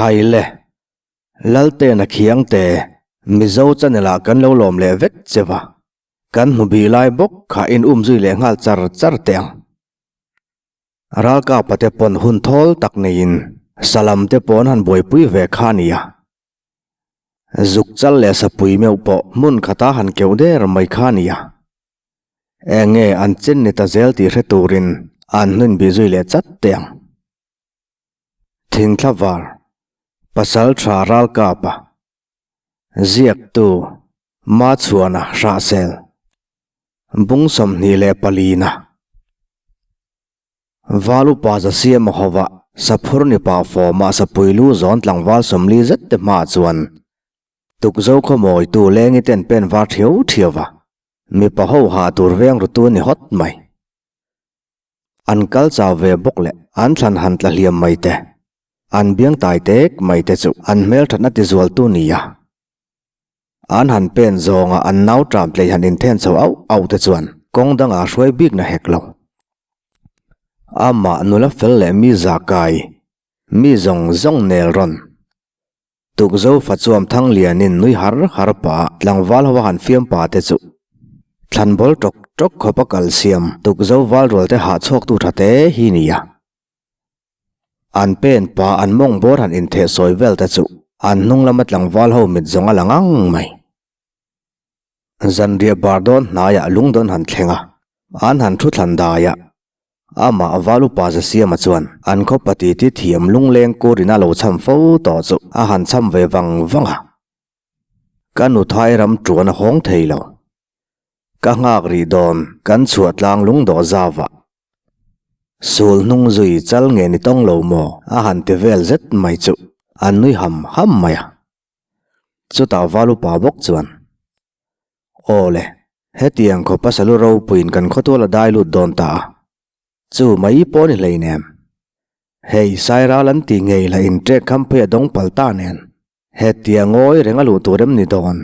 Khai le, Laltena Khiangte, Mizo channel ah kan lo lawm leh vek che va, kan hmu bih lai bawk kha in um zui leh nghal char char teh ang. Ralkapa te pawn hun thawl tak neiin salam te pawn han buaipui ve kha a nia. Zuk chal leh sapui meuh pawh hmun khata han keuh der mai kha a nia. Eng nge an chen ni ta zel tih hre turin an hnun bih zui leh chat teh ang. Thingthla var, Pasal tha Ralkapa, Ziaktu, Machhuana Hrahsel, Bung 24 na. Val upa za siam a hova, saphur ni pah fawmah sapui lu zawn tlangval 40 zet te hmaah chuan tukzo khawmawitu lengi ten pen var thiau thiau va, mipa ho ha tur veng rutu a ni hawt mai. An kal chau ve bawk leh an thlan han tla hliam mai te, an biang tai tek mai te chu an hmelthatna tizualtu nia. An han pen zawnga an nau tram tlei han inthen chho auh auh te chuan kawng dangah hruai bik na hek lo. Amah nula fel leh mi za kai, mi zawng zawng nel rawn. Tukzo fa chuam thang lianin nui har har pah tlangval ho a han fiam pa te chu thlan bawl tawk tawk khawp a kal siam tukzo val rual te hahchhuak tu tha te hi nia. An pen pa an mawng bawr han intheh sawi vel te chu an hnung lama tlangval ho mit zawng a la ngang mai. Zanriah bar dawn hnaiah lung dawn han thleng a, an han thu thlan dai a. Amah val upa Zasiama chuan an khaw pati ti thiam lungleng kurin a lo cham fo tawh chu a han cham ve vang vang a. Ka nuthai ram tuan a hawng thei lo. Ka nghak rih dawn kan chhuah tlang lungdawh zauah. Sul hnung zui chal nge ni tawng lo maw a han ti vel zet mai chu an nui ham ham mai a. Chutah val upa bawk chuan, Aw le, hetiang khawpa salu ropuiin kan khawtual a dai lut dawn ta a, chu mai pawh ni hleinem. Hei Sairal an ti ngei la inṭek kham phei a dawng pal ta nen, hetia ngawi reng a luh tur em ni dawn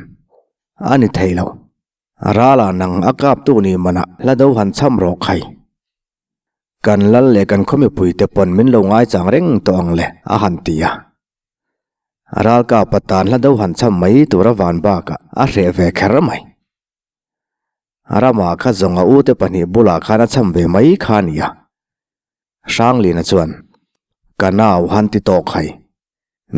a ni thei lo. Rala nang a kaptu ni manah hla do han cham rawh khai. Kan lal leh kan khaw mipui te pawn min lo ngaichang reng tawh ang le a han ti a. Ral kapa tan hla do han cham mai tur a van bakah a hreh ve kher mai. Rama kha zawng a ute pahnih bulah khan a cham ve mai kha a ni a. Hranglina chuan, Ka nau han ti tawh khai.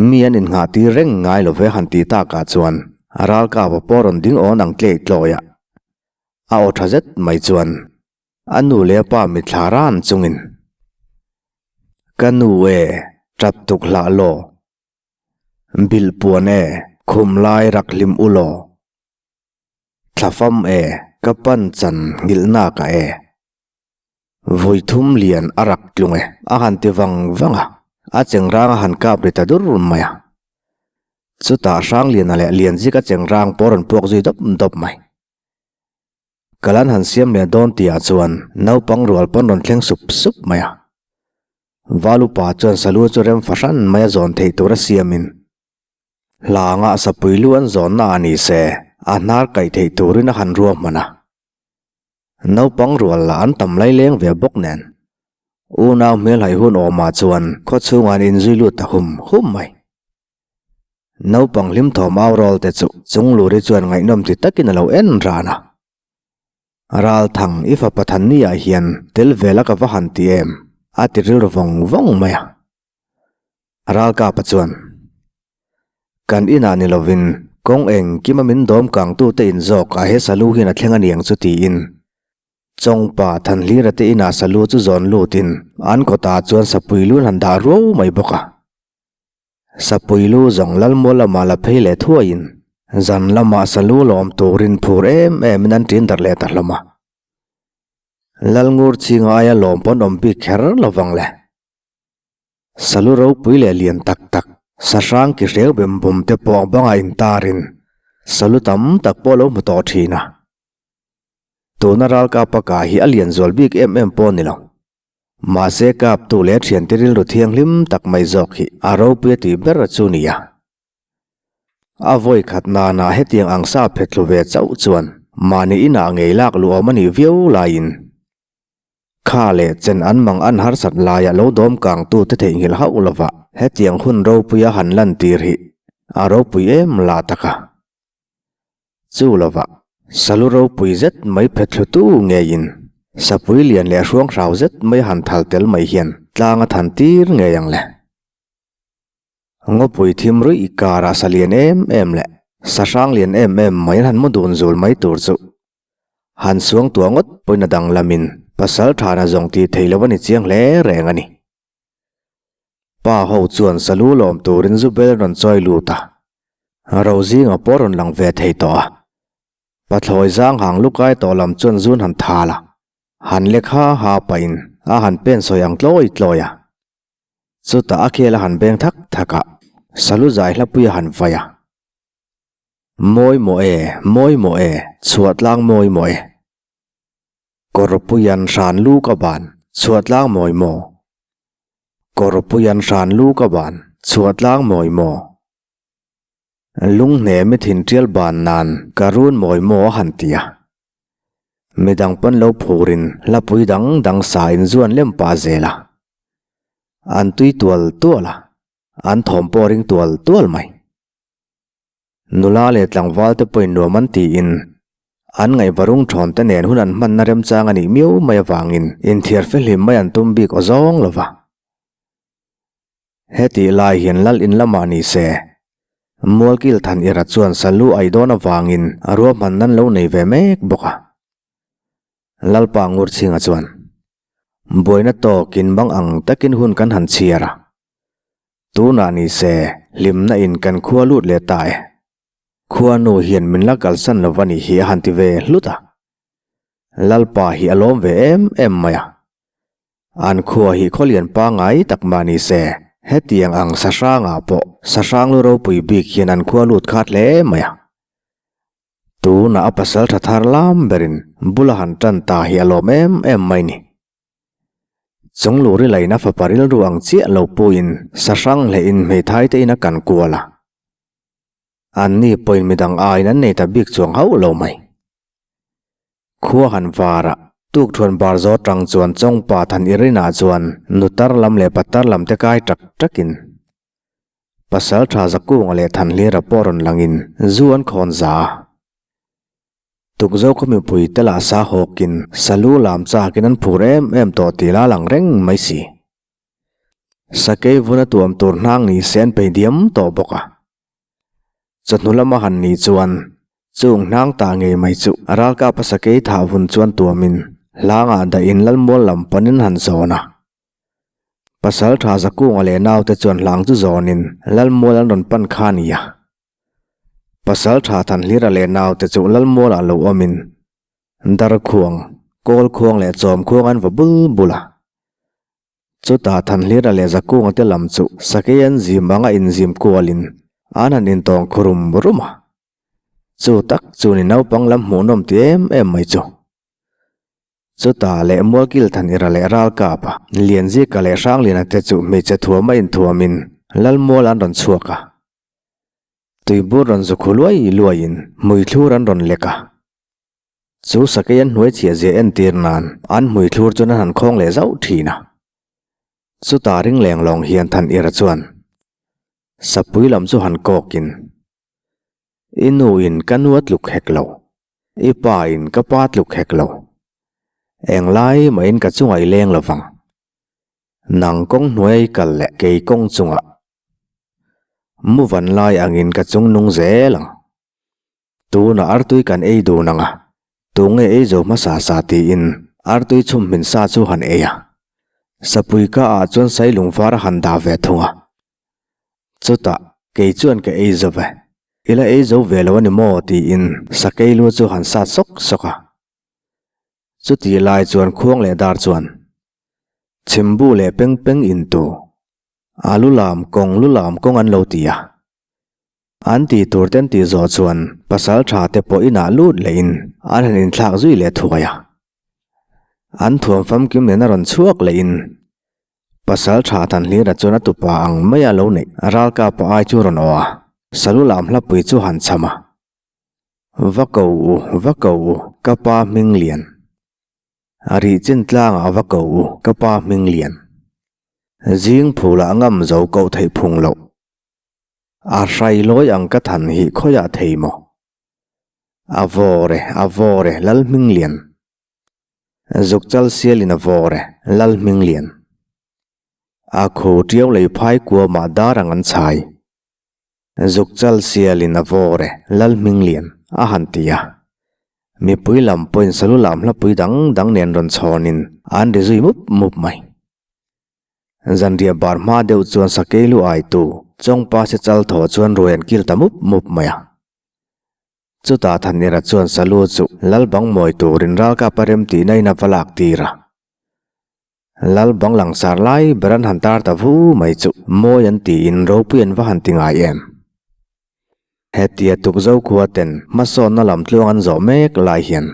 Mi an innghah tir reng ngai lo ve han tih takah chuan a ralkapa pawh rawn ding awn ang tlei tlawi a. A aw tha zet mai chuan a nu leh a pa mitthla ran chungin, Ka nu e, tap tuk hlah law. Bilh puan e, khum lai rak hlim u law. Thlafam e, ka pan chan nghilh nakah e. Vawi thum lian a rak tlung e, a han ti vang vang a, a chengrang a han kap ri ta dur mai a. Chutah Hrangliana leh Lianzika chengrang pawh rawn puak zui dawp dawp mai. Kal an han siam leh dawn tihah chuan naupang rual pawn rawn thleng sup sup mai a. Valupa chuan salu chu rem fahran mai a zawn theih tur a siamin hlangah sapui lu an zawnna a ni se a hnar kaih theih turin a han ruahman a. Naupang rual lah an tam lai leng ve bawk nen. Unau hmelhai hun awmah chuan khaw chhungah an inzui lut ta hum hum mai. Naupang hlim thawm au rawl te chu Chungluri chuan ngaihnawm ti takin a lo en ran a. Ralthang i fapa Thanni-ah hian tel vel a ka va han ti em? a ti rilru vawng vawng mai a. Ralkapa chuan, Kan inah ni lovin kawng engkima min dawm kangtute in zawk a he salu hian a thleng a niang chu tiin Chawngpa Thanhlira te inah salu chu zawn lutin an kawtah chuan sapui lu an han dah ruau mai bawk a. Sapui lu zawng Lalmual lamah la phei leh thuaiin zan lamah salu lawm turin phur em emin an ṭin darh leh ta hlawm a. Lalngur chhinga aia lawm pawn awm bik kher lovang le. Salu ropui leh lian tak tak, sahrang ki hreu bem bum te pawh bangah intarin salu tam tak pawh lo hmu tawh thin a. Tuna ralkapa kah hi a lian zual bik em em pawh a ni lo. Mahse kaptu leh thiante rilru thianghlim tak mai zawk hi a ropui a tih ber chu a ni a. A vawi khat nana hetiang ang sa phet thlu ve chauh chuan mahni inah ngei lak luh awm a nih viau laiin. Kha leh chen an mang an harsat laia lo dawm kangtu te theihnghilh hauh lova hetiang hun ropuia han lantir hi a ropui em lah tak a. Chu lova salu ropui zet mai phethlutu ngeiin sapui lian leh hruang hrau zet mai han thal tel mai hian tlang a than tir ngei ang le. Ngawpui thim ruih karah sa lian em em leh sa hrang lian em em mai an han mu dun zul mai tur chu han suang tuah ngawt pawhin a danglamin pasal thana zawng tih theih loh a ni chiang hle reng a ni. Pa ho chuan salu lawm turin zu bel rawn chawi lut a, ro zinga pawh rawn lang ve thei tawh a. Pathlawi zang hang lukai tawh lam chuan zun han thal a, han lek ha ha pahin a han pen sawi ang tlawi tlawi a. Chutah a khel a han beng thak thak a, salu zai hlapui a han vai a. Mawi maw e, mawi maw e, chhuah tlang mawi maw e. Kawrpuian hran lu ka ban, chhuah tlang mawi maw. Kawrpuian hran lu ka ban, chhuah tlang mawi maw. Lunghnemi thin tial ban nan ka run mawi maw a han ti a. Midang pawn lo phurin hlapui dang dang sa in zuan lem pah zel a. An tui tual tual a, an thawm pawh ring tual tual mai. Nula leh tlangval te pawhin nuam an tiin an ngaihvarung thawn te nen hun an hmanna remchang a nih miau mai avangin inthiar fehlim mai an tum bik aw zawng lo va. Hetih lai hian lal in lamah ni se, Mualkil than ira chuan salu ai dawn avangin a ruahman nan lo nei ve mek bawk a. Lalpa Ngurchhinga chuan, Buaina tawkin bang ang takin hun kan han chhiar a. Tunah ni se, hlimna in kan khua lut leh ta e. Khuanu hian min la kalsan lo va nih hi a han ti ve hlut a. Lalpa hi a lawm ve em em mai a. An khua hi khawlian pangngai tak mah ni se, hetiang ang sahrangah pawh sahrang lu ropui bik hian an khua lut khat hle mai a. Tunah a pasal tha thar lam berin bula han tan ta hi a lawm em em mai ni. Chung luri laina fapa rilru ang chiah lo puiin sahrang hlehin hmeithai te in a kan kual a. Anni pawhin midang aiin an nei ta bik chuang hauh lo mai. Khua han var a, tukthuan bar zawt rang chuan Chawngpa than i rinah chuan nutar lam leh patar lam te kai tak takin Pasal tha Zakunga leh Thanhlira pawh rawn langin zu an khawn za a. Tukzo khaw mipui te lah sa hawkin salu lam chakin an phur em em tawh tih la lang reng mai si. Sakei vuna tuam tur hnang ni se an pei diam tawh bawk a. Chawhnu lama han nih chuan chung hnang ta ngei mai chu ralkap a sakei thah vun chuan tuamin hlangah dahin lalmual lam panin han zawn a. Pasal tha Zakunga leh naute chuan hlang chu zawnin lalmual an rawn pan kha a ni a. Pasal tha Thanhlira leh naute chu lalmualah lo awmin Darkhuang, Kawlkhuang leh Chawmkhuang an va bul bul a. Chutah Thanhlira leh Zakunga te lam chu sakei an zim anga inzim kualin an han intawng khu rum rum a. Chu tak chu ni naupang lam hmuhnawm ti em em mai chu. Chutah leh Mualkil Thanira leh Ralkapa, Lianzika leh Hrangliana te chu hmeichhe thuama inthuamin Lalmual an rawn chhuak a. Tuibur rawn zu khu luai luaiin hmuithlur an rawn lek a. Chu sakei an hnuai chhiah zia entir nan an hmui thlur chuan an han khawng leh zauh thin a. Chutah ring leng lawng hian than ira chuan sapui lam chu han kawkin, I nu in ka nu a tluk hek lo, i pa in ka pa tluk hek lo. Englai mahin ka chungah i leng lo vang. Nang kawng hnuai a i kal leh kei kawng chungah mu van lai angin ka chung nung zel ang. Tunah artui kan ei dun ang a, tunge ei zo hmasa sa tiin artui chhum hmin sa chu han ei a. Sapui ka ah chuan sailung var a han dah ve thung a. Chutah kei chuan ka ei zo ve, i la ei zo ve lo a ni maw tiin sakei lu chu han sat sawk sawk a. Chutih lai chuan khuang leh dar chuan chhimbu leh peng peng in tu a lu lam kawng lu lam kawng an lo ti a. An tih tur ten tih zawh chuan pasal tha te pawh inah lut lehin an han inthlak zui leh thuai a. An thuam famkim nen a rawn chhuak lehin pasal tha Thanhlira chuan a tupa ang mai a lo neih ralkapa ai chu rawn aw a, salu lam hlapui chu han cham a. Va ko u, va ko u, ka pa hming lian. A rih chin tlangah a va ko u ka pa hming lian. Zing phulah ngam zo koh theih phung loh. A hrai lawi ang ka than hi khawiah thei maw? A vawr e, a vawr e, Lal hming lian. Zuk chal sialin a vawr e, Lal hming lian. A khu tiau lei phai kuamah dar ang an chhai. Zuk chal sialin a vawr e, Lal hming lian, a han ti a. Mipui lam pawhin salu lam hlapui dang dang nen rawn chhawnin an ri zui mup mup mai. Zanriah bar hma deuh chuan sakei lu aitu Chawngpa se chal thaw chuan ruai an kil ta mup mup mai a. Chutah Thanira chuan salu chu Lal bang mawi turin ralkap a rem tihna in a va lak tir a. Lal bang langsar lai ber an han tar ta vu mai chu mawi an tiin ropui an va han ti ngai em. Hetia tukzo khua ten hmasawnna lam tluang an zawh mek lai hian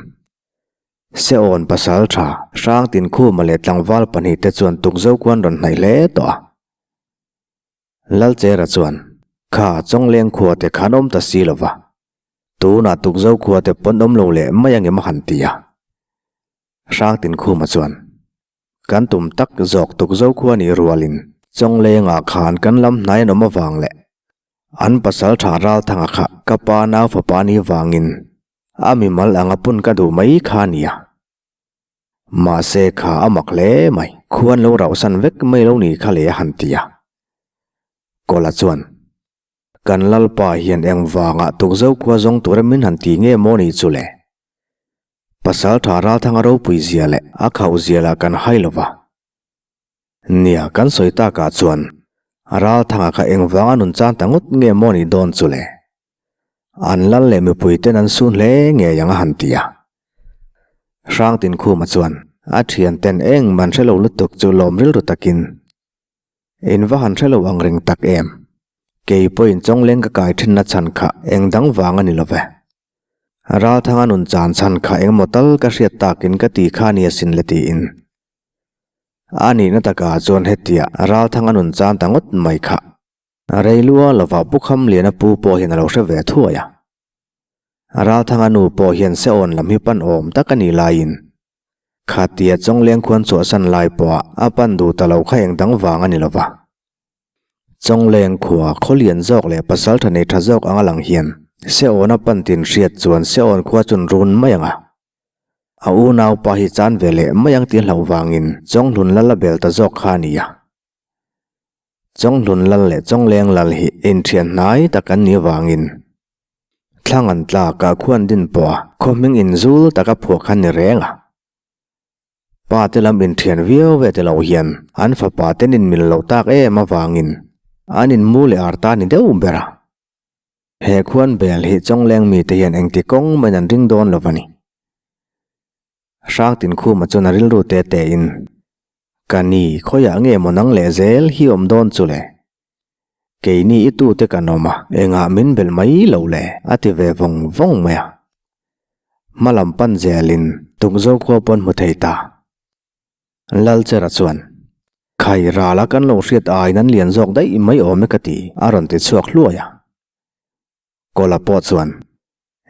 Seawn pasal tha hrang tinkhuma leh tlangval pahnihte chuan tukzo khua an rawn hnaih hle tawh a. Lalchera chuan, Kha Chawngleng khua te khan awm ta si lova, tunah tukzo khua te pawn awm lo leh mai angem a han ti a. Hrangtinkhuma chuan, Kan tum tak zawk tukzo khua nih rualin Chawnglengah khan kan lam hnai an awm avang leh an pasal tha Ralthanga kha ka pa nau fapa ni vangin a mimal anga pun ka duh mai kha a nia. Mahse kha a mak hle mai, khuan lo rauhsan vek mai lo ni kha le a han ti a. Kawla chuan, Kan Lalpa hian engvangah tukzo khua zawng tura min han ti nge maw ni chu le? Pasal tha Ralthanga ropui zia leh a khauh zia lah kan hai lo va. Nia, kan sawi takah chuan Ralthanga kha engvanga nun chan ta ngawt nge maw ni dawn chu le? An lal leh mipui ten an sun hle ngei ang a han ti a. Hrangtinkhuma chuan a thian ten eng man hre lo lutuk chu lawm rilru takin, In va han hre lo ang reng tak em? Kei pawhin chawngleng ka kai thinna chhan kha eng dang vang a ni lo ve. Ralthanga nun chan chhan kha engmaw tal ka hriat takin ka ti kha nia sin le tiin. A nihna takah chuan hetia Ralthanga nun chan ta ngawt mai kha. Reilua lovah Pu Khamliana pu pawh hian a lo hre ve thuai a. Ralthanga nu pawh hian seawn lam hi pan awm tak a nih laiin Khatia Chawngleng khuan chhuahsan lai pawha a pan duh ta lo kha eng dang vang a ni lo va. Chawngleng khua khawlian zawk leh pasal tha nei tha zawk anga lang hian Seawn a pan tin hriat chuan Seawn khua chun run mai ang a. A unaupa hi chan ve leh mai ang tih hlauh vangin Chawnghlun lal a bel ta zawk kha a ni a. Chawnghlun lal leh Chawngleng lal hi inthian hnai tak an nih avangin Thlang an tlak ah khuan din pawh a khaw hming inzul taka phuah kha ni reng a. Pa te lam inthian viau ve te lo hian an fapa ten inmil lo tak em avangin an inmu leh ar ta ni deuh ber a. He khuan bel hi Chawngleng mite hian engti kawng maiin an ring dawn lo va ni. Hrangtinkhuma chuan a rilru te te in, Ka ni, khawiah nge maw nang leh zel hi awm dawn chu le? Keini i tute kan awm a, engah min belh mai lo le? a ti ve vawng vawng mai a. Hma lam pan zelin tukzo khua pawn hmu thei ta. Lalchera chuan, Khai rala kan lo hriat aiin an lian zawk daih mai awm e ka ti, a rawn ti chhuak hluai a. Kawla pawh chuan,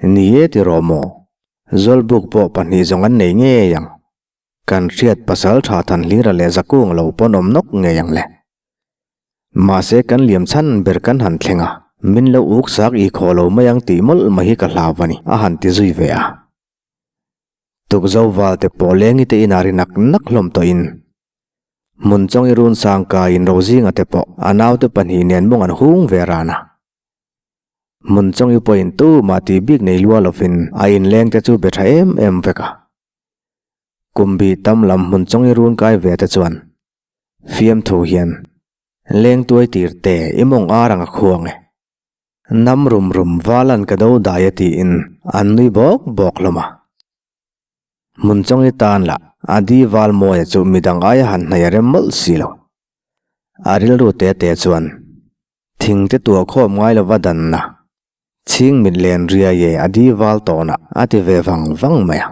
Ni e ti rawh maw? Zawlbuk pawh pahnih zawng an nei ngei ang. Kan hriat pasal tha than hlira leh zakung lo pawn awm nawk ngei ang le. Mahse kan liam chhan ber kan han thleng a, min lo uk sak i khawh lo mai ang tih mawlh mai hi ka hlau a ni, a han ti zui ve a. Tukzo valte pawh lengi te inah ri nak nak hlawm tawhin hmun chawng i run sang kaiin Rozinga te pawh a naute pahnih nen mawng an hung ve ran a. Hmun chawng i pawhin tumah tih bik nei lua lovin a inleng te chu be tha em em vek a. Kum bi tam lam hmun chawng i run kai ve te chuan fiamthu hian lengtuai tir te i mawng ar ang a khuang e. Nam rum rum valan ka do dai e tiin an nui bawk bawk hlawm a. Hmun chawng i tan lah a di val mawia chu midang aia han hnaih a rem mawlh si lo. A rilru te te chuan thing te tuah khawm ngai lova danna Chhing mit len riai e a di val tawnah a ti ve vang vang mai a.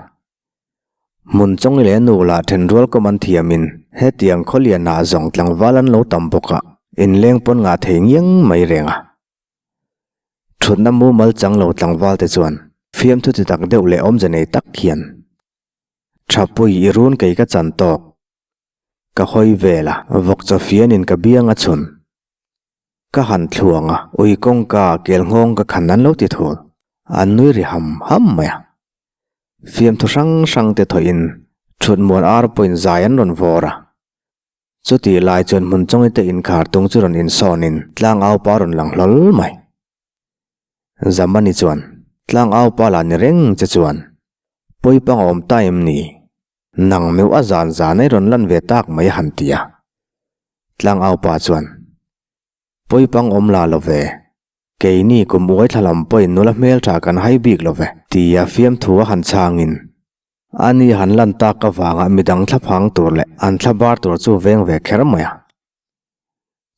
Hmun chawngi leh nu lah thenrual kawm an thiamin hetiang khawlianah zawng tlangval an lo tam bawk a, inleng pawn ngah thei ngiang mai reng a. Thutna mumal chang lo tlangval te chuan fiamthu ti tak deuh leh awmze nei tak hian. Thapui i run kei ka chan tawk. Ka hawi vel a, vawk chaw fianin ka biang a chhun. Ka han thluang a, ui kawngka kel nghawng ka khan an lo ti thul. An nui ri ham ham mai a. Fiamthu hrang hrang te thawhin thutmuan ar pawhin zai an rawn vawr a. Chutih lai chuan hmun chawngi te inkhar tung chu rawn insawnin tlangau pa rawn lang hlawl mai. Zamani chuan, Tlangau pa lah ni reng che chuan, Pawipang a awm ta em ni? Nang meuh a zan zan ei rawn lan ve tak mai a han ti a. Tlangau pa chuan, Pawipang awm la lo ve, keini kum uai thla lam pawhin nula hmeltha kan hai bik lo ve, tia fiamthu a han chhangin ani han lan tak avanga midang thlaphang tur leh an thlabar tur chu veng ve kher mai a.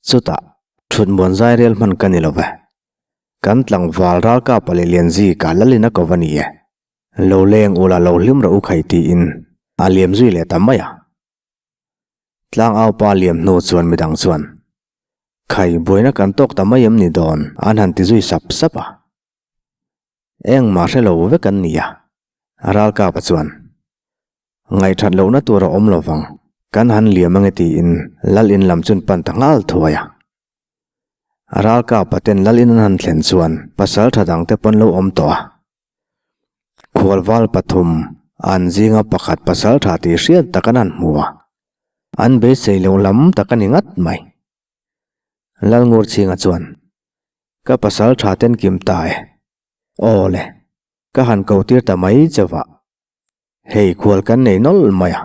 Chutah, thut muan zai rel hman ka ni lo ve. Kan tlangval ralkapa leh Lianzika lalin a ko va ni e. Lo leng ula lo hlim rawh u khai tiin a liam zui leh ta mai a. Tlangau pa liam hnu chuan midang chuan, Khai, buaina kan tawk ta mai em ni dawn? an han ti zui sap sap a. Engmah hre lo vek an ni a, ralkapa chuan, Ngaihthat lohna tur a awm lo vang, kan han liam ange tiin lal in lam chun pan ta nghal thuai a. Ralkapa ten lal in an han thlen chuan pasal tha dang te pawn lo awm tawh a. Khualval pathum an zinga pakhat pasal tha tih hriat tak an han hmu a, an beisei lo lam tak a ni ngat mai. Lalngurchhinga chuan, Ka pasal tha ten kim ta e. Aw le, ka han ko tir ta mai che vah. Hei khual kan nei nawlh mai a,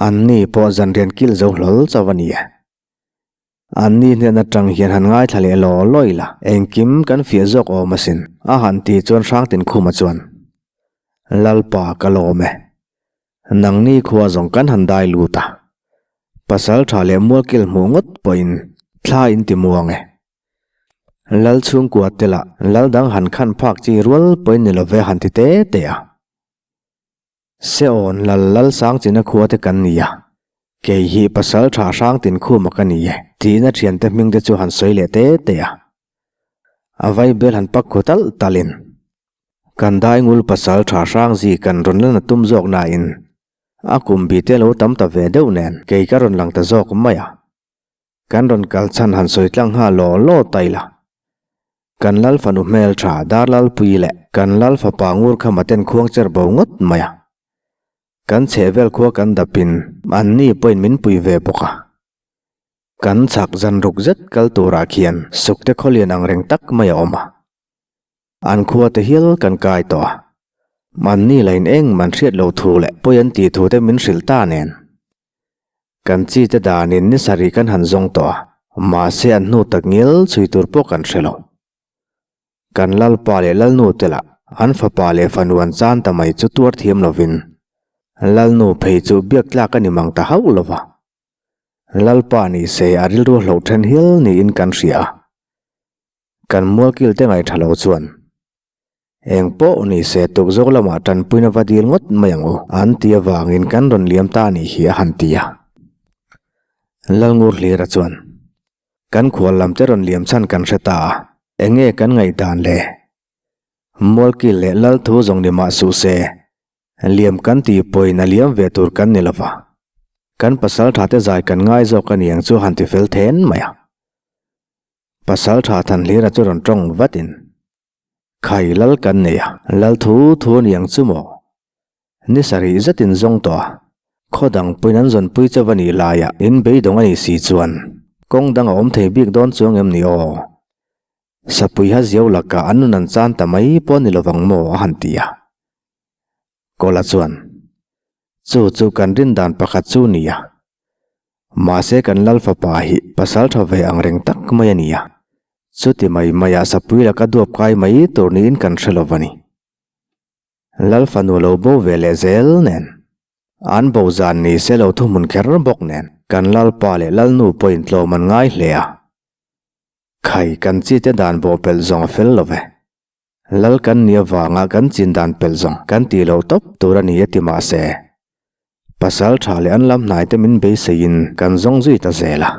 anni pawh zanrian kil zo hlawl chauh a ni e. Anni hnen atang hian han ngaithla leh law law ila, engkim kan fiah zawk awm asin, a han ti chuan Hrangtinkhuma chuan, Lalpa ka lawm e. Nangni khua zawng kan han dai lut a, pasal tha leh mualkil hmuh ngawt pawhin thla in ti muang e. Lal chhungkua te lah lal dang han khan phak chi rual pawhin ni love han ti te te a. Seawn lal lal sang china khua te kan ni a, kei hi pasal tha hrang tin khuma ka ni e, tiin a thiante hming te chu han sawi leh te te a. A vai bel han pak khu talh talhin, Kan daingul pasal tha hrang zi kan rawn la na tum zawk nain, a kum bi te lo tam ta ve deuh nen kei ka rawn lang ta zawk mai a. Kan rawn kal chhan han sawi tlang nghal law law ta ila. Kan lal fanu hmel tha Darlalpui leh kan lal fapa ngur kha maten khuang cher bo ngawt mai a. Kan chhehvel khua kan dapin anni pawhin min pui ve bawk a. Kan chhak zan ruk zet kal turah khian sukte khawlian ang reng tak mai a awm a. An khua te hial kan kai tawh a. Anni lain eng man hriat lo thu leh pawi an tih thu te min hrilh ta nen. Kan chi te danin ni sarih kan han zawng tawh a, mahse an hnu tak ngial chhui tur pawh kan hre lo. Kan lalpa leh lalnu te lah an fapa leh fanu an chan ta mai chu tuar thiam lovin lalnu phei chu biak tlak a ni mang ta hauh lo va. Lalpa ni se a rilru hloh then hial niin kan hria a. Kan mualkil te ngaih tha lo chuan Eng pawh ni se tuk zawk lamah tanpuina va dil ngawt mai ang u, an ti avangin kan rawn liam ta anih hi a han ti a. Lalngur Hlira chuan, Kan khual lam te rawn liam chhan kan hre ta a, eng nge kan ngaihdan le? Mualkil leh Lal thu zawng ni mah suh se, liam kan tih pawhin a liam ve tur kan ni lova. Kan pasaltha te zai kan ngai zawk a niang chu han ti fel then mai a. Pasaltha Thanhlira chu rawn tawng vatin, Khai lal kan nei a, lal thu thu a ni ang chu maw? Ni sarih zetin zawng tawh a, khaw dang puiin an zawnpui chauh a nih laiah in beidawng a nih si chuan kawng dang a awm thei bik dawn chuang em ni aw? Sapui ha ziau lakah an nun an chan ta mai pawh a ni lovang maw a han ti a. Kawla chuan, Chu chu kan rin dan pakhat chu ni a, mahse kan lal fapa hi pasal tha ve ang reng tak mai a ni a, chuti mai maiah sapui laka duap kai mai tur niin kan hre lo va ni. Lal fanu lo bo ve leh zel nen, an bo zan ni se lo thuhmun kher bawk nen kan lalpa leh lalnu pawhin tlawm an ngai hle a. Khai kan chite dan bawhpelh zawng a fel lo ve. Lal kan ni avanga kan chin dan pelh zawng kan tih loh tawp tur a ni a ti mahse, pasal tha leh an lam hnai te min beiseiin kan zawng zui ta zel a.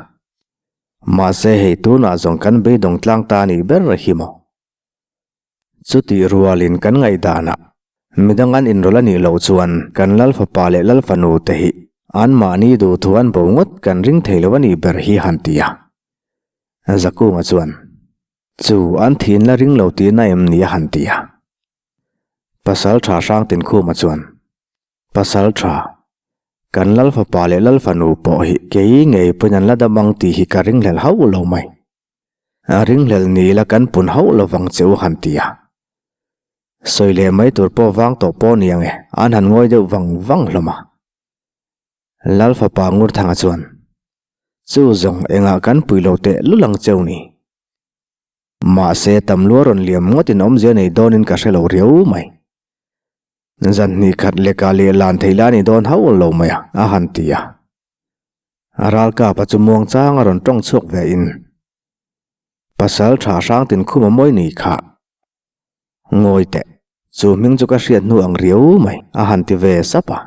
Mahse hei tunah zawng kan beidawng tlang ta a nih ber hi maw? Chutih rualin kan ngaihdanah. Midang an inrawlh a nih loh chuan kan Lal fapa leh Lal fanu te hi anmahni duhthu an bo ngawt kan ring thei lo a nih ber hi han ti a. Zakunga chuan, Chu an thin la ring lo tihna em ni a han ti a. Pasal tha Hrangtinkhuma chuan, Pasal tha, kan Lal fapa leh Lal fanu pawh hi kei ngei pawhin an la dam ang tih hi ka ringhlel hauh lo mai. A ringhlel ni ila kan pun hauh lovang che u han ti a. Sawi leh mai tur pawh vang tawh pawh ni ang e, an han ngawi deuh vang vang hlawm a. Lal fapa Ngurthanga chuan, Chu zawng engah kan pui lo teh lul ang cheu ni. Mahse tam lua rawn liam ngawtin awmzia nei dawnin ka hre lo riau mai. Zan hnih khat leka leh lan thei la ni dawn hauh lo mai a, a han ti a. A ralkapa chu muangchang a rawn tawng chhuak ve in, Pasal tha hrang tin khum a mawi ni kha. Ngawi teh, chu hming chu ka hriat hnu ang riau mai, a han ti ve sap a.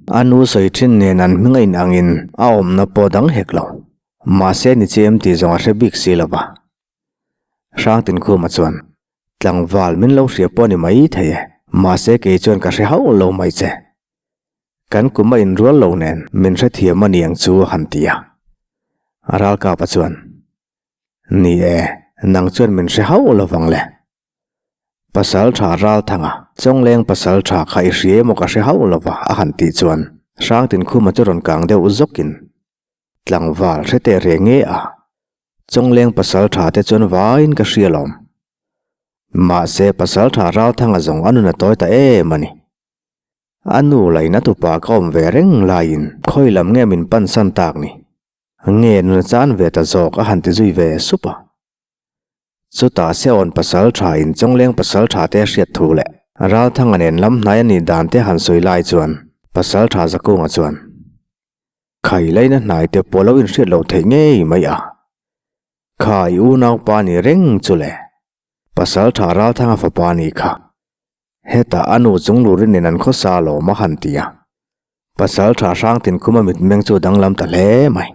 A nu sawi thin nen an hming a in angin a awmna pawh dang hek lo. Mahse ni che em tih zawng a hre bik si lo va. Hrang tin khuma chuan, Tlangval min lo hria pawh a ni mai thei e, mahse kei chuan ka hre hauh lo mai che. Kan kum a inrual lo nen min hrethiam a niang chu a han ti a. Ralkapa chuan, Ni e, nang chuan min hre hauh lo vang le. Pasal tha Ralthanga, Chawngleng pasal tha kha i hria emaw ka hre hauh lo va a han tih chuan Hrangtinkhuma chu rawn kang deuh zawkin, Tlangval hre teh reng nge a, Chawngleng pasal tha te chuan vaiin ka hria lawm. Mahse pasal tha Ralthanga zawng a nun a tawi ta em a ni. A nu laina tupa ka awm ve reng laiin khawi lam nge min pan san tak ni? Nge nuna chan ve ta zawk a han ti zui ve sup a. Chutah Seawn pasal tha in Chawngleng pasal tha te hriat thu leh Ralthanga nen lam hnai a nih dan te han sawi lai chuan pasal tha Zakunga chuan Khai laina hnai te pawh lo inhriat loh theih ngei mai a. Kha i unaupa ni reng chu le. Pasal tha Ralthanga fapa ni kha. Hetah a nu chung lurin in an khawsa alawm a han ti a. Pasal tha hrang tin khum a mitmeng chu danglam ta hle mai.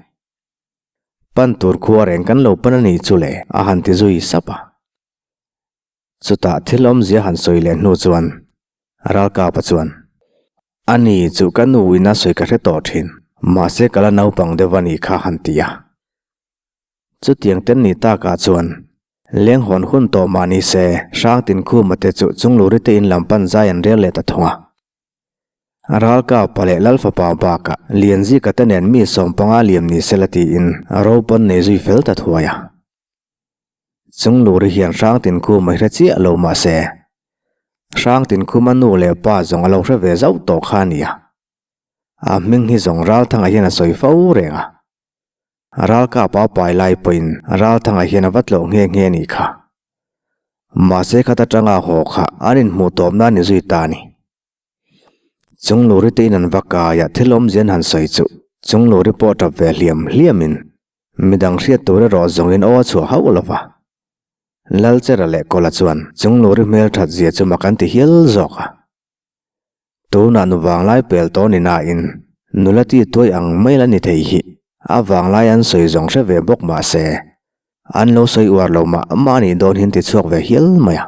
Pan tur khua reng kan lo pan a nih chu le a han ti zui sap a. Chutah thil awmzia han sawi leh hnu chuan Ralkapa chuan, A ni chu ka nu in a sawi ka hre tawh thin, mahse ka la naupang deuh a nih kha han ti a. Chutiang ten ni takah chuan leng hawn hun tawh mah ni se Hrangtin Khuma te chu Chungluri te in lam pan zai an rel leh ta thung a. Ralkapa leh Lalfapa bakah Lianzika te nen mi 15 liam ni se la tiin ro pawn nei zui fel ta thuai a. Chungluri hian Hrangtin Khuma hi hre chiah lo mah se Hrangtin Khuma nu leh pa zawng a lo hre ve zauh tawh kha a ni a. A hming hi zawng Ralthanga hian a sawi fo reng a. Ralkap a pai lai pawhin Ralthanga hian a va tlawh nghe nghe a nih kha. Mahse khat atanga haw kha an inhmuh tawpna a ni zui ta a ni. Chungluri te in an va kai a thil awmzia an han sawi chu Chungluri pawh tap ve hliam hliamin midang hriat tur erawh zawngin aw a chhuah hauh lo va. Lalchera leh Kawla chuan Chungluri hmel that zia chu mak an ti hial zawk a. Tunah nu vanglai pel tawh ni nain nula ti tuai ang mai la ni thei hi a vanglai an sawi zawng hre ve bawk mah se an lo sawi uar lo mah mah anih dawn hian ti chhuak ve hial mai a.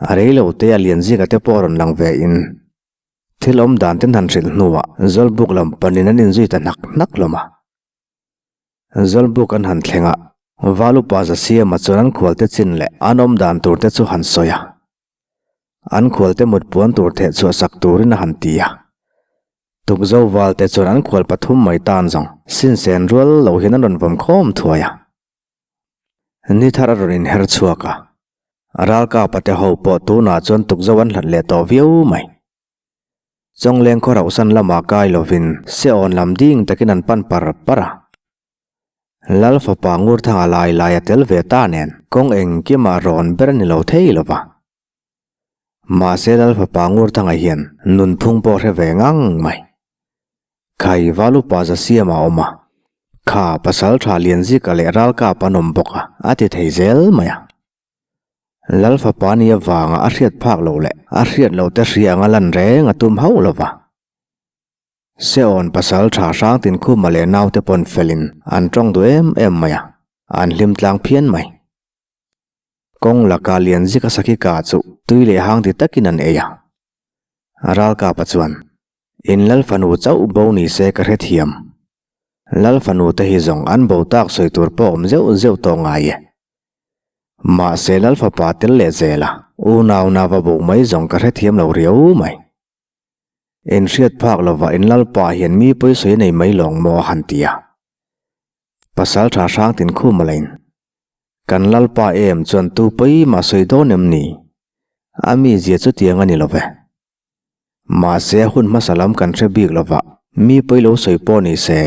A rei lo te a lian zika te pawh rawn lang ve in thil awm dan ten han hrilh hnuah Zawlbuk lam panin an inzui ta hnak hnak hlawm a. Zawlbuk an han thleng a, Valupa Zasiama chuan an khualte chin leh an awm dan tur te chu han sawi a. An khualte mut puan tur theh chhuah sak turin a han ti a. Tukzo valte chuan an khual pathum mai tan zawng sinsen rual lo hian an rawn vawm khawm thuai a. Ni thar a rawn inher chhuak a. Ralkapa te ho pawh tunah chuan tukzo an hlat leh tawh viau mai. Chawngleng khaw rauhsan lamah kai lovin seawn lam ding takin an pan par par a. Lal fapa Ngurthanga lai lai a tel ve ta nen kawng engkimah rawn ber a ni lo thei lo va. Mahse Lal fapa Ngurthanga hian nunphung pawh hre ve ngang mai. Khai Valupa Zasiam a awm a, kha pasal tha Lianzika leh Ralkap an awm bawk a, a ti thei zel mai a. Lal fapa ni avanga a hriat phak loh leh a hriat loh te hria anga lan reng a tum hauh lo va. Seawn pasal tha hrang tin khuma leh naute pawn felin an tawng duh em em mai a, an hlim tlang phian mai. Kawng laka Lianzika sakhi kah chu tui leh hang ti takin an ei a. Ralkapa chuan, In Lal fanu chauh bo ni se ka hrethiam. Lal fanu te hi zawng an bo tak sawi tur pawh awm zeuh zeuh tawh ngai e. Mahse Lal fapa tel leh zel a, unau nava bo mai zawng ka hrethiam lo riau mai. In hriat phak lova in Lalpa hian mi pawisawi nei mai lawng maw a han ti a. Pasal tha hrang tin khum a lain. Kan Lalpa em chuan tu pawi mah sawi dawn em ni? A mizia chutiang a ni lo ve. Mahse a hun hmasa lam kan hre bik lova mi pawi lo sawi pawh ni se,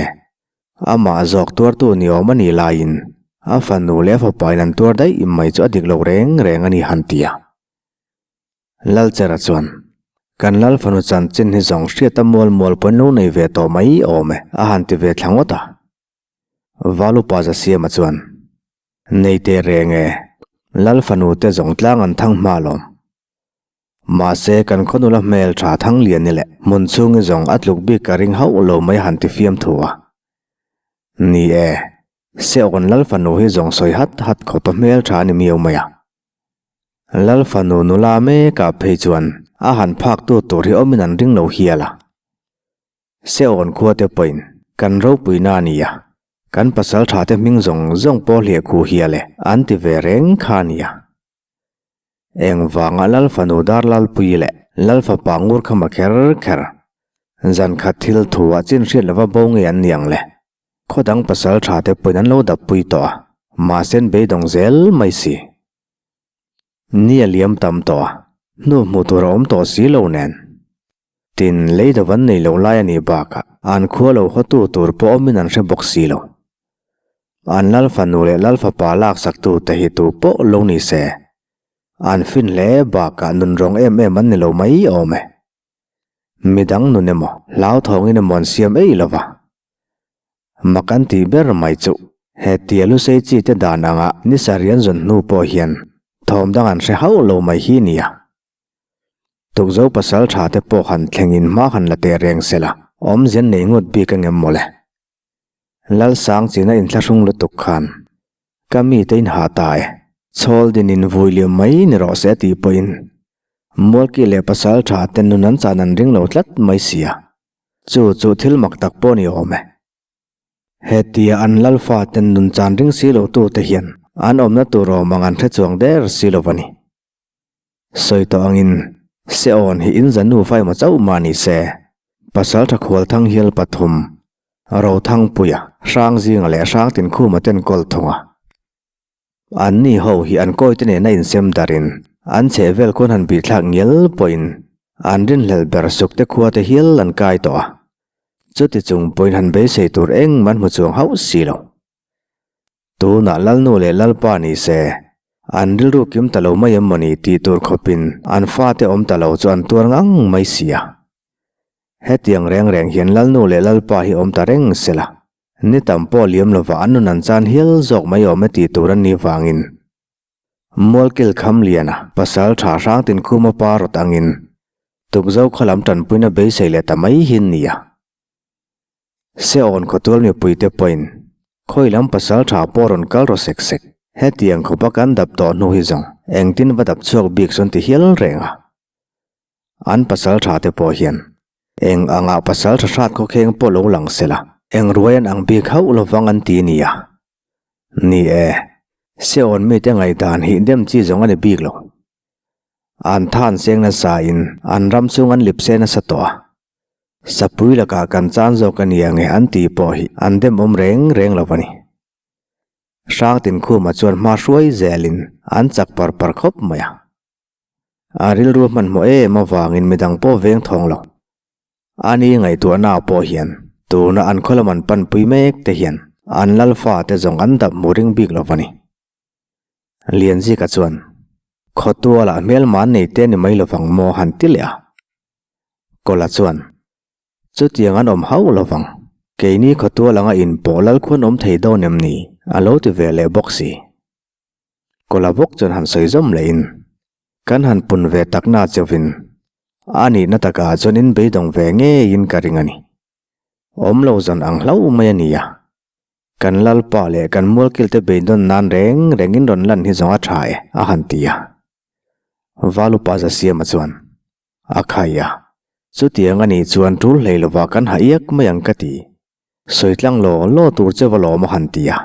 amah zawk tuartu ni awm a nih laiin a fanu leh a fapain an tuar daih mai chu a dik lo reng reng a ni han ti a. Lalchera chuan, Kan Lal fanu chanchin hi zawng hriata mual mual pawn lo nei ve tawh mai awm e a han ti ve thla ngawt a. Valupa Zasiama chuan, Nei teh reng e, Lal fanu te zawng tlang an thang hma alawm. Mahse kan khaw nula hmel tha thang lian i leh hmun chhungi zawng a tluk bik ka ring hauh lo mai han ti fiam thu a. Ni e, Seawn Lal fanu hi zawng sawi hat hat khawpa hmel tha a ni miau mai a. Lal fanu nula mekah phei chuan a han phak tu tur hi awmin an ring lo hial a. Seawn khua te pawhin kan ropuina a ni a, kan pasal tha te hming zawng zawng pawh hliah khuh hial e an ti ve reng kha a ni a. Engvanga Lal fanu dar Lalpui leh Lal fapa ngur khama kher kher zan khat thil thu ah chin hriat lova bo ngei an ni ang le. Khaw dang pasal tha te pawhin an lo dap pui tawh a, mahse an beidawng zel mai si. Ni a liam tam tawh a, hnu hmuh tur a awm tawh si lo nen. Tin, lei do an nei lo lai a nih bakah an khua lo hawtu tur pawh awmin an hre bawk si lo. An lal fanu leh lal fapa laksaktu te hi tu pawh lo ni se, an fin hle bakah nunrawng em em an ni lo mai awm e. Midang nun emaw hlauthawngin emaw an siam ei lo va. Mak an tih ber mai chu he tia lusei chi te dan anga ni sarih an zawn hnu pawh hian thawm dang an hre hauh lo mai hi nia. Tukzo pasal tha te pawh han thlengin hma han la teh reng se la, awmze an nei ngawt bik angem mawle. Lalsang china inthlahrung lutuk khan ka mite in hah ta e, chhawl din in vui liam mai ni rawh se tih pawhin Mualki leh pasal tha te nun an chan an ring lo tlat mai sia, chu chu thil mak tak pawh ni awm e. Hetia an lalfa ten nun chan ring si lo tu te hian an awmna tur awm ang an hre chuang der si lo va ni. Sawi tawh angin, Seawn hi in zan nufa emaw chauh mah ni se, Pasaltha Khualthang hial pathum, Rothangpuia, Hrangzinga leh Hrangtinkhuma ten kawl thung a. Anni ho hi an kawite nena insem darin an chhehvel khuan han bihthlak ngial pawhin an rinhlelh ber sukte khuate hial an kai tawh a. Chuti chung pawhin han beisei tur engmah an hmu chuang hauh si lo. Tunah Lalnu leh Lalpa ni se, an rilru kim ta lo mai em mawni tih tur khawpin an fate awm ta lo chu an tuar ngang mai si a. Hetiang reng reng hian Lalnu leh Lalpa hi awm ta reng se la, ni tam pawh liam lova an nun an chan hial zawk mai awm e tih tur an nih vangin Mualkil Khamliana pasal tha hrang Tinkhuma pa rawt angin Tukzo khaw lam tanpuina beisei leh ta mai hi an ni a. Seawn khawtual mipuite pawhin khawi lam pasal tha pawh rawn kal rawh sek sek. Hetiang khawpa kan dap tawh hnu hi zawng engtin va dap chhuak bik sawn ti hial reng a. An pasal tha te pawh hian eng angah pasal tha hrat khawkheng pawh lo lang se la, eng ruai an ang bik hauh lovang an ti nia. Ni e, Seawn mite ngaihdan hi dem chi zawng a ni bik lo. An than seng nasa in an ram chung an lip se nasa tawh a. Sapui lakah kan chan zawk a ni ang e an tih pawh hi an dem awm reng reng lo a ni. Hrangtinkhuma chuan hma hruai zelin an chak par par khawp mai a. A rilru hmanhmawh em avangin midang pawh veng thawng lo. Ani ngaihtuahnaah pawh hian tuna an khaw lam an panpui mek te hian an lalfa te zawng an dap hmu ring bik lo a ni. Lianzika chuan, Khawtualah hmelma an nei te a ni mai lovang maw han ti leh a. Kawla chuan, Chutiang an awm hauh lovang, keini khawtual anga inpawh lal khuan awm thei dawn em ni? a lo ti ve leh bawk si. Kawla bawk chuan han sawi zawm lehin, Kan han pun ve takna cheuhin, a nihna takah chuan in beidawng ve ngeiin ka ring a ni. Awm lo zan ang hlauh mai a ni a. Kan Lalpa leh kan mualkilte beidawn nan reng rengin rawn lan hi zawng a tha e, a han ti a. Valupa Zasiama chuan, A khai a, chutiang a nih chuan tul hlei lovah kan ha iak mai ang ka ti. Sawi tlang law law tur che va lawm a han ti a.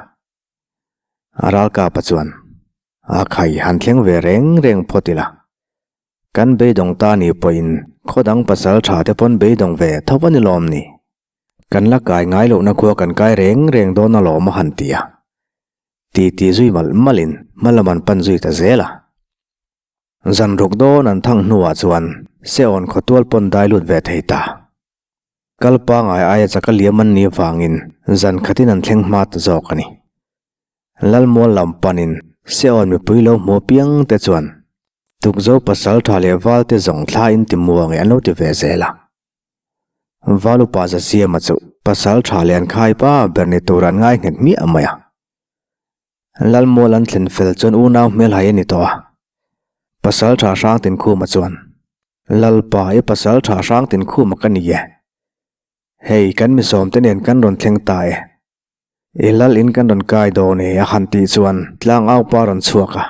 A ralkapa chuan, A khai han thleng ve reng reng phawt ila. Kan beidawng ta nih pawhin khaw dang pasal tha te pawn beidawng ve tho a ni lawm ni. Kan la kai ngai lohna khua kan kai reng reng dawn alawm a han ti a. Ti ti zui malh malhin hma lam an pan zui ta zel a. Zan ruk dawn an thang hnuah chuan Seon khawtual pawn dai lut ve thei ta. Kal pangai aia chaka liam an nih avangin zan khatin an thleng hma ta zawk a ni. Lalmual lam panin Seon mipui lo hmu apiang te chuan Tukzo pasal tha leh val te zawng thla in ti muang e an lo ti ve zel a. Valupa Zasiama chu pasal tha leh an khai pa ber ni tur an ngai nghet hmiah mai a. Lalmual an thlen fel chuan unau hmelhai a ni tawh a. Pasal tha hrang Tinkhuma chuan, Lalpa, i pasal tha hrang Tinkhuma ka ni e. Hei, kan misawmte nen kan rawn thleng ta e. I lal in kan rawn kai dawn e, a han tih chuan tlangaupa a rawn chhuak a.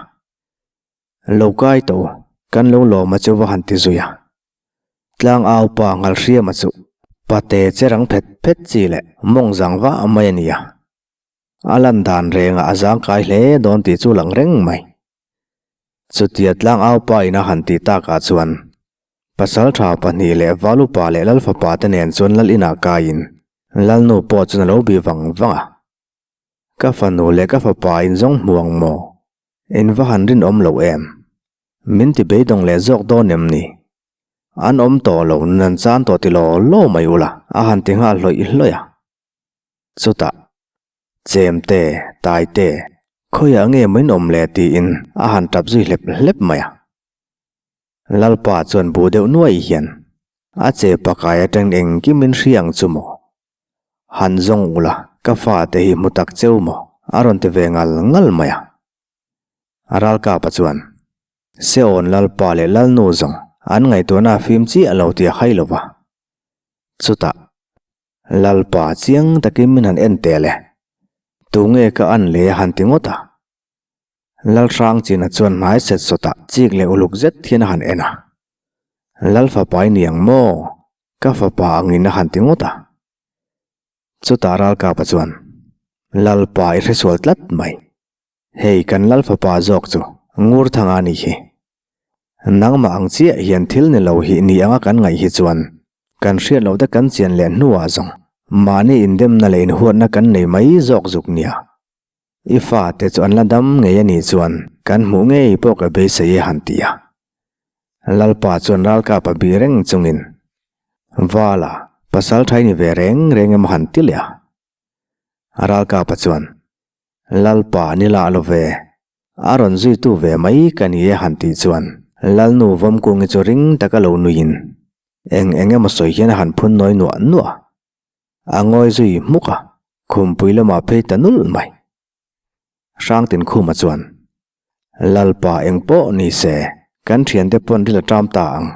Lo kai tawh u, kan lo lawm a chu va han ti zui a. Tlangaupa Ngalhriama chu pate che rang phet phet chi leh mawng zang vah mai a ni a. A lan dan rengah a zangkai hle dawn tih chu lang reng mai. Chutia tlangaupa in a han tih takah chuan Pasaltha pahnih leh Valupa leh Lalfapa te nen chuan Lal inah kaiin Lalnu pawh chuan a lo bih vang vang a. Ka fanu leh ka fapa in zawng hmu ang maw? In va han rinawm lo em? Min ti beidawng leh zawk dawn em ni? An awm tawh lo nan chan tawh ti law law mai ula a han ti nghal hlawih hlawih a. Chutah, Chemte, Taite, khawiah nge min awm le tiin a han tap zui hlep hlep mai a. Lalpa chuan bu deuh nuai hian a che pakai atang engkim in hria ang chu maw? Han zawng ula, ka fate hi hmu tak cheu maw? a rawn ti ve ngal ngal mai a. Ralkapa chuan, Seon Lalpa leh Lalnu zawng an ngaihtuahna a fim chiah lo tih a hai lo va. Chutah, Lalpa chiang takin min han en teh le. Tunge ka an le a han ti ngawt a. Lalhrangchina chuan hmai set sawtah chik leh uluk zet hian a han en a. Lalfapa i ni ang maw? Ka fapa angin a han ti ngawt a. Chutah Ralkapa chuan, Lalpa i hresual tlat mai. Hei kan Lalfapa zawk chu Ngurthanga a nih hi. Nangmah ang chiah hian thil ni lo hi ni anga kan ngaih hi chuan kan hriat loh te kan chian leh hnuah zawng mahni indemna leh inhuatna kan nei mai zawk zuk nia. I fate chu an la dam ngei a nih chuan kan hmuh ngei pawh ka beisei e han ti a. Lalpa chuan ralkap a bih reng chungin Vala, pasal tha i ni ve reng reng emaw han ti leh a. Ralkapa chuan Lalpa ni lah lo ve, a rawn zuitu ve mai ka ni e han tih chuan Lalnu Vawmkungi chu ring taka lo nuiin eng eng emaw sawi hian a han phun nawi nuah nuah a. A ngawi zui hmuk a, khumpui lamah phei ta nulh mai. Hrangtinkhuma chuan, Lalpa eng pawh ni se, kan thiante pawn ril a ṭam ta ang.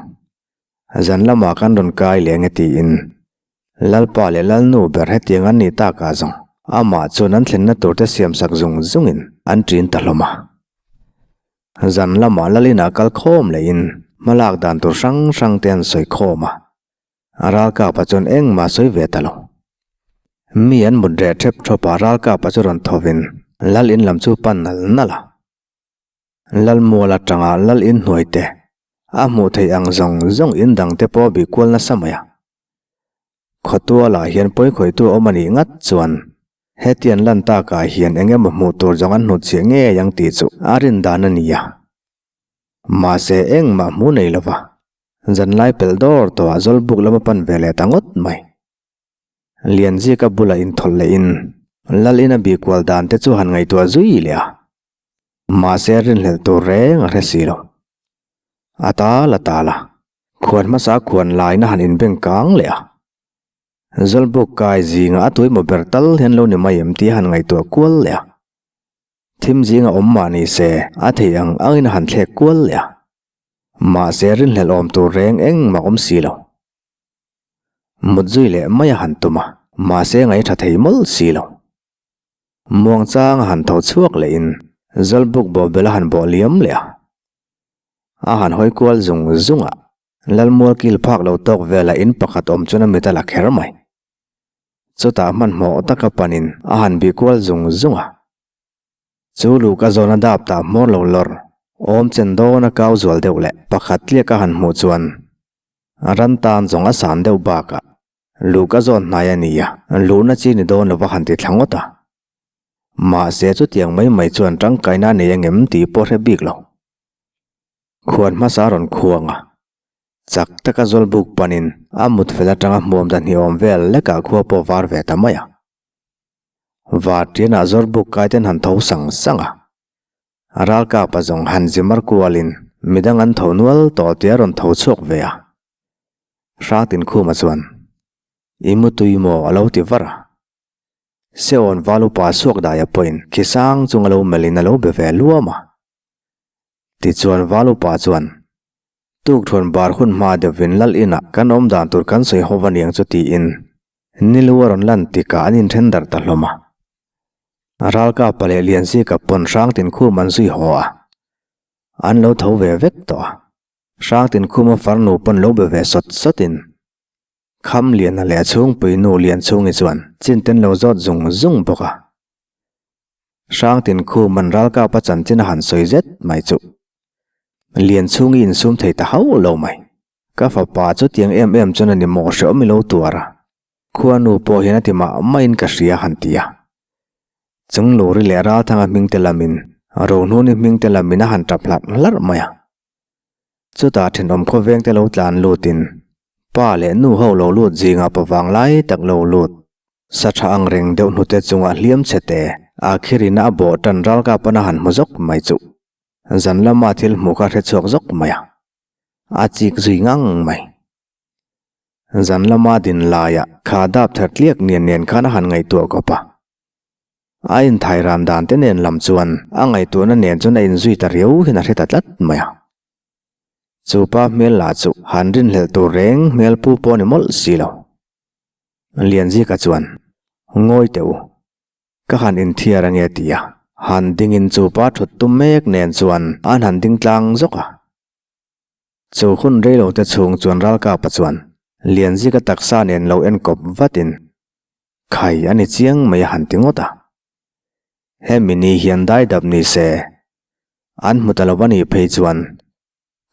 Zan lamah kan rawn kai leh nge tiin Lalpa leh Lalnu ber hetiang an nih takah zawng amah chuan an thlenna turte siamsak zung zungin an ṭin ta hlawm a. Zan lamah Lalina kal khawm lehin hmalak dan tur hrang hrangte an sawi khawm a, a ralkapa chuan engmah sawi ve ta lo. Mi an mut reh ṭhep ṭhawp a, ralkapa chu rawn thovin Lal in lam chu pan nal nal a. Lalmual atanga Lal in hnuaite a hmuh theih ang zawng zawng in dangte pawh a bih kual nasa mai a. Khawtualah hian pawikhawitu awm a nih ngat chuan hetiang lan takah hian eng emaw hmuh tur zawng an hnutchhiah ngei ang tih chu a rin dan a ni a. Mahse engmah hmuh nei lova zanlai pelh dawr tawhah Zawlbuk lama pan ve leh ta ngawt mai. Lianzika bulah inthawlh lehin Lal in a bih kual dan te chu han ngaihtuah zui leh a. Mahse rinhlelh tur reng a hre si lo. A tal a tal a, khuan hmasa khuan laina han inbeng kang leh a. Zawlbuk kai zinga a tuimaw ber tal hian lo ni mai em tih a han ngaihtuah kual leh a. Thim zinga awm mah ni se a theih ang angin a han thlek kual leh a. Mahse rinhlelh awm tur reng engmah awm si lo. Mut zui leh mai a han tum a, mahse ngaihṭha thei mawlh si lo. Muangchang a han tho chhuak lehin Zawlbuk bawhbel a han bawh liam leh a. A han hawi kual zung zung a, Lalmual kil phak lo tawk velah in pakhat awm chuan a mit a la kher mai. Chutah hmanhmawh taka panin a han bih kual zung zung a. Chu luh ka zawn a dap tah hmawr lo lawr, awm chen dawn a kau zual deuh leh pakhat tliak a han hmuh chuan ran tan zawng a san deuh bakah luh ka zawn hnai a nia, luhna chi ni dawn lova han ti thla ngawt a. Mahse chutiang mai mai chuan tangkaina a nei angem tih pawh hre bik lo. Khuan hmasa a rawn khuang a, chak taka zawlbuk panin a mut fel atanga hmuam dan hi awm vel lekah khua pawh var ve ta mai a. Vartianah zawrbuk kaiten han tho sang sang a, ralkapa zawng han zimar kualin midang an tho nual tawh tih a rawn tho chhuak ve a. Hrangtinkhuma chuan, I mutui maw? a lo ti var a. Seawn valupa suak daia pawhin khi sang chung a lo melhin a lo be ve luam a. Tichuan valupa chuan, Tukthuan bar hun hma deuhvin lal inah kan awm dan tur kan sawi ho va niang chu tiin Nilu a rawn lan tikah an inthen darh ta hlawm a. Ralkapa leh Lianzika pawn Hrangtinkhum an zui haw a, an lo tho ve vek tawh a. Hrangtinkhuma farnu pawn lo be ve sawt sawtin Khamliana leh a chhungpui nu Lianchhungi chuan chinten lo zawt zung zung bawk a. Hrangtinkhum an ralkapa chanchin a han sawi zet mai chu Lianchhungi insum thei ta hauh lo mai. Ka fapa chu tiang em em chuan a ni maw hreawm i lo tuar a, khuanu pawh hian a ti mah mahin ka hria han ti a. Chungluri leh Ralthanga hming te lamin Rohnuni hming te lamin a han tap hlarh hlarh mai a. Chutah thenawm khawveng te lo tlan lutin pa leh nu ho lo lut zingah pavang lai tak lo lut sa tha ang reng deuh hnute chungah hliam chhe te a khirina a bawh tan ralkap-an a han hmu zawk mai chuh. Zan lama thil hmuh kha hre chhuak zawk mai a. A chik zui ngang mai. Zan lama din laiah kha dap ther tliak nian nen khan a han ngaihtuah kawp a. A inthai ran dan te nen lam chuan a ngaihtuahna nen chuan a inzui ta riau hian a hre ta tlat mai a. Chu pa hmel lah chu han rinhlelh tur reng hmel pu pawh a ni mawlh si lo. Lianzika chuan, Ngawi teh u. Ka han inthiar ange ti a, han dingin chu pa thut tum mek nen chuan an han ding tlang zawk a. Chu hun reilo te chhung chuan Ralkapa chuan Lianzika taksa nen lo enkawp vatin khai a ni chiang mai a han ti ngawt a. Hemi ni hian daidap ni se, an hmu ta lo a nih phei chuan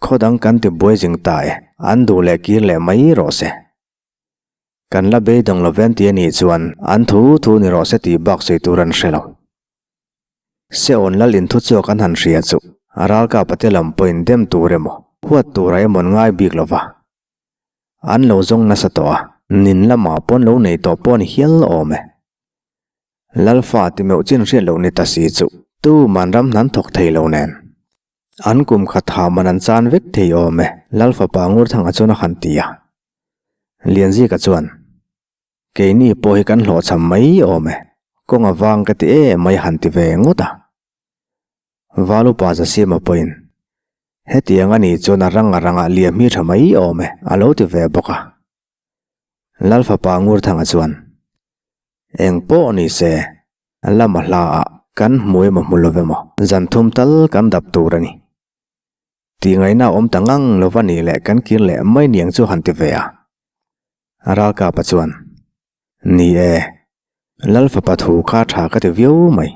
khaw dang kan ti buai zing ta e, an duh leh kir leh mai rawh se. Kan la beidawng lo ven ti a nih chuan an thu thu ni rawh se tih bak sawi tur an hre lo. Seon lal in thuchhuak an han hria chu a ralkapa te lam pawhin dem tur emaw, huat tura emaw an ngai bik lo va. An lo zawng nasa tawh a, nin lamah pawn lo nei tawh pawh a ni hial awm e. Lalfa ti meuh chin hriat loh ni ta si chu tuman ram hnan thawk thei lo nen. An kum khat ha man an chan vek thei awm e, Lalfapa Ngurthanga chuan a han ti a. Lianzika chuan, Keini pawh hi kan hlawhchham mai awm e, kawng a vang ka ti em mai han ti ve ngawt a. Valupa Zasima pawhin, Hetiang a nih chuan a rang a rangah liam hi tha mai awm e, a lo ti ve bawk a. Lalfapa Ngurthanga chuan, Eng pawh ni se, lama hlaah kan hmu emaw hmu lo emaw zan thum tal kan dap tur a ni. Tih ngaihna awm ta ngang lova nih leh kan kir leh mai niang chu han ti ve a. Ralkapa chuan, Ni e, Lalfapa thu kha tha ka ti viau mai.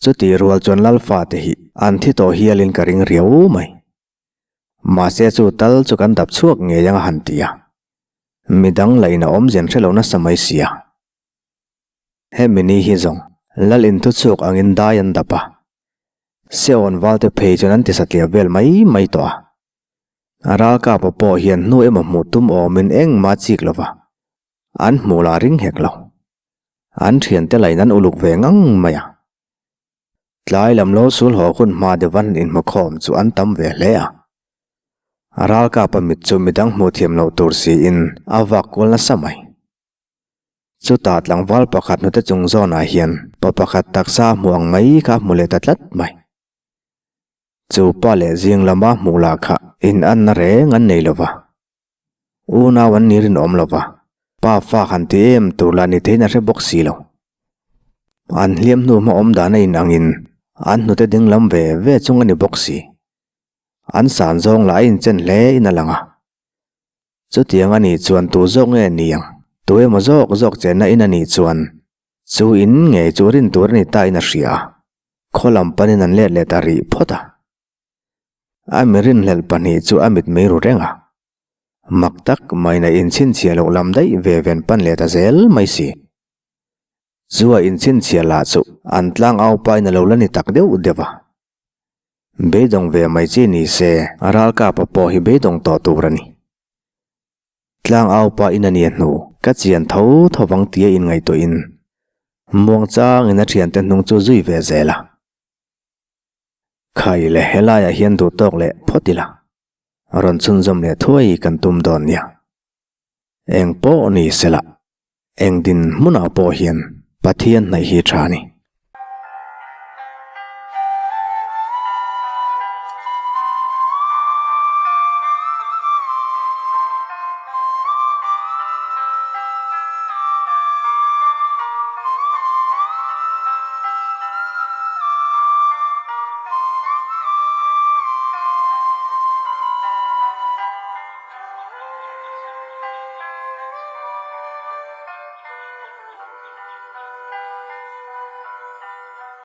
Chutih rual chuan Lalfa te hi an thi tawh hialin ka ring riau mai. Mahse chu tal chu kan dap chhuak ngei ang a han ti a. Midang la in a awmzen hre lo nasa mai sia. Hemi ni hi zawng Lal in thuchhuak angin dai an dap a. Seon valte phei chuan an ti satliah vel mai mai tawh a. A ralkapa pawh hian hnu emaw hmuh tum awmin engmah chik lo va, an hmuh lah ring hek lo. An thiante lain an uluk ve ngang mai a. Tlai lam lo sul haw hun hma deuh an inhmukhawm chu an tam ve hle a. A ralkapa mit chu midang hmuh thiam loh tur siin a vak kual nasa mai. Chutah tlangval pakhat hnute chung zawnah hian pa pakhat taksa hmu ang mai kha a hmu leh ta tlat mai. Chu pa leh zing lama hmuh lah kha in anna reng an nei lo va. Unau an ni rinawm lo va, pa fa han ti em tur lah ni theiin a hre bawk si lo. An hliam hnu hma awm dan a in angin an hnute ding lam ve ve chung a ni bawk si. An san zawng lah a inchen hle in a lang a. Chutiang a nih chuan tu zawk nge ni ang? Tu emaw zawk zawk chenna in a nih chuan chu in ngei chu rin tur a ni ta in a hria a. Khaw lam panin an let leh ta rih phawt a. A mi rinhlelh pahnih chu a mit mei ru reng a. Mak tak maiin a inchhinchhiah loh lam daih ve ven pan leh ta zel mai si. Chu a inchhinchhiah lah chu an tlang au pain a lo la ni tak deuh deuh a. Beidawng ve mai chi ni se ralkapa pawh hi beidawng tawh tur a ni. Tlang au pain a nia hnu ka chian tho tho vang tia inngaihtuahin muangchangin a thiante hnung chu zui ve zel a. Khai le helaiah hian duh tawk leh phawt ila rawn chhunzawm leh thuai kan tum dawn nia. Eng pawh ni sela. Eng din hmunah pawh hian Pathian hnaih hi tha a ni.